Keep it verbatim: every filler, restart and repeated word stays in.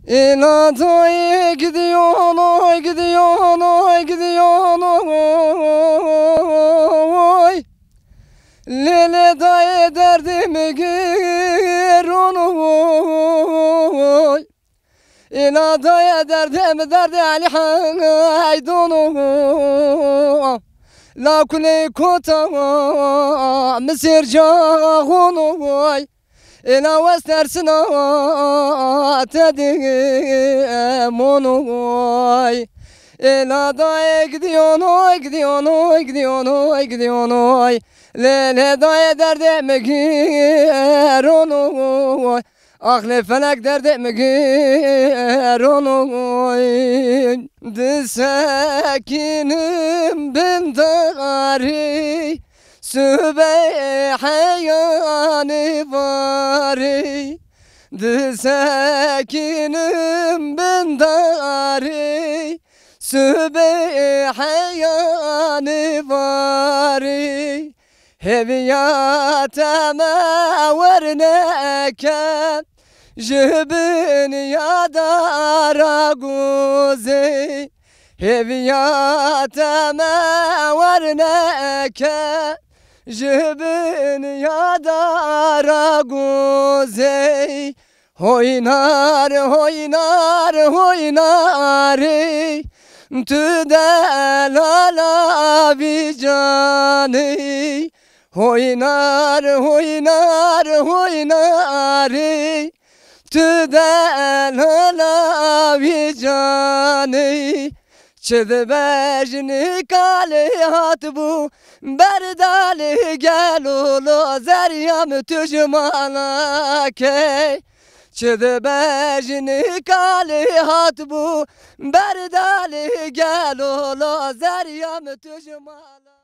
Ela dayê gidiyonoy, gidiyonoy, gidiyonoy. Lele dayê derdê mi gironoy. Ela dayê derdê mi derdê Elî Heydonoy. La kulê kota mi sêr caxonoy. Ela wes tersina tedê monoy. Ela dayê gidiyonoy, gidiyonoy, gidiyonoy, gidiyonoy. Lele dayê derdê mi gironoy. Axlê felek derdê mi gironoy. Disekînim bin darî, subê heyanî varî. Disekînim bin darî, subê heyanî varî. Hêvîya teme werneke, ji bin ya dara gozê. Hêvîya teme werneke, ji bin ya dara gozê. Hoynar, hoynar, hoynarê, tu delala vî canî. Hoynar, hoynar, hoynarê, tu delala vî canî. Çi dibejnî kalê hatibû, berdalê gelo lo zerya mi tu ji mala key. Çi dibejnî kalê hatibû, berdalê gelo lo zerya mi tu ji mala